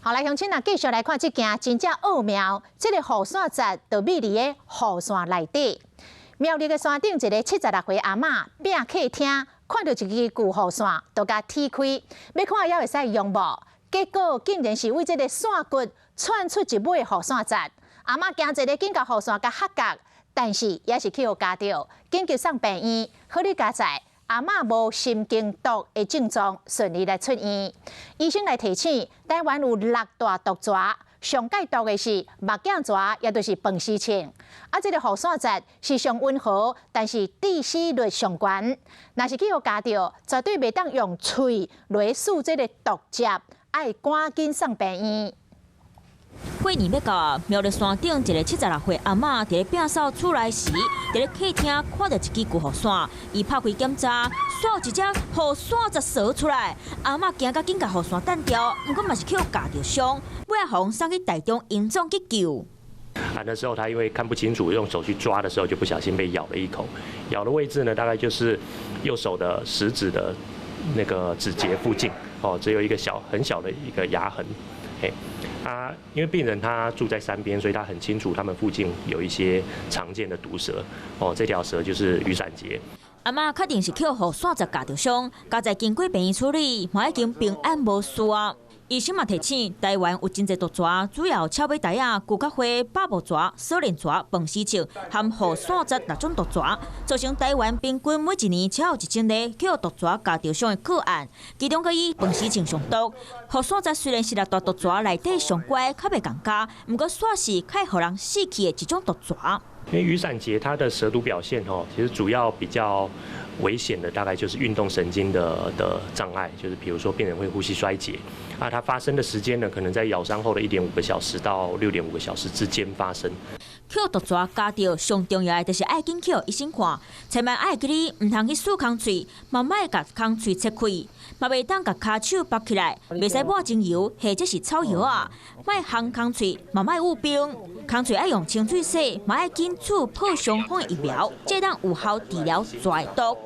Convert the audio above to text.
好來，鄉親啊，繼續來看這件真正奧妙，這個雨傘節就秘佇咧雨傘內底。苗栗的山頂一个76歲阿嬤，拚客廳看著一支舊雨傘，就共踢開，欲看猶會使用無？結果竟然是對這个傘骨竄出一尾雨傘節。阿嬤驚一个緊共雨傘共合角，但是也是去予咬著，緊急送病院。好佳哉，阿嬤無神經毒的症狀，順利來出院。醫生來提醒，台灣有六大毒蛇，上蓋毒的是目鏡蛇，也就是飯匙銃。啊，這个雨傘節是上溫和，但是致死率上懸。若是去予咬著，絕對袂當用喙來欶這个毒汁，愛趕緊送病院。過年欲到，苗栗山頂一个76歲阿嬤佇咧摒掃厝內時，佇咧客廳看著一支舊雨傘，伊拍開檢查，煞有一隻雨傘節趖出來，阿嬤驚甲緊共雨傘擲掉，毋過嘛是去予咬著傷，尾仔予送去台中榮總急救。啊，那時候他因為看不清楚，用手去抓的時候就不小心被咬了一口，咬的位置呢，大概就是右手的食指的那個指節附近，哦，只有一個小很小的一個牙痕。嘿，啊，因為病人他住在山邊，所以他很清楚他們附近有一些常見的毒蛇。哦，這條蛇就是雨傘節。阿嬤確定是予雨傘節咬著傷，佳哉經過病院處理，嘛已經平安無事啊。醫生嘛提醒，台灣有真濟毒蛇，主要翹尾呆仔、牛角花、百步蛇、鎖鏈蛇、飯匙銃和雨傘節六種毒蛇，造成台灣平均每一年超過1000例予毒蛇咬著傷的個案，其中閣以飯匙銃上毒。雨傘節雖然是六大毒蛇內底上乖、較袂共咬，毋過煞是較會予人死去的一種毒蛇。因為雨傘節它的蛇毒表現吼，其實主要比較危險的大概就是運動神經的障礙，就是比如說病人會呼吸衰竭，啊，它發生的時間呢，可能在咬傷後的1.5個小時到6.5個小時之間發生。予毒蛇咬著，上重要的就是愛緊去予醫生看，千萬愛記得毋通去欶空喙，嘛莫共空喙切開，嘛袂當共跤手縛起來，袂使抹精油或者是草藥仔，莫烘空喙，嘛莫捂冰，空喙愛用清水洗，嘛愛緊注破傷風疫苗，這當有效治療蛇毒。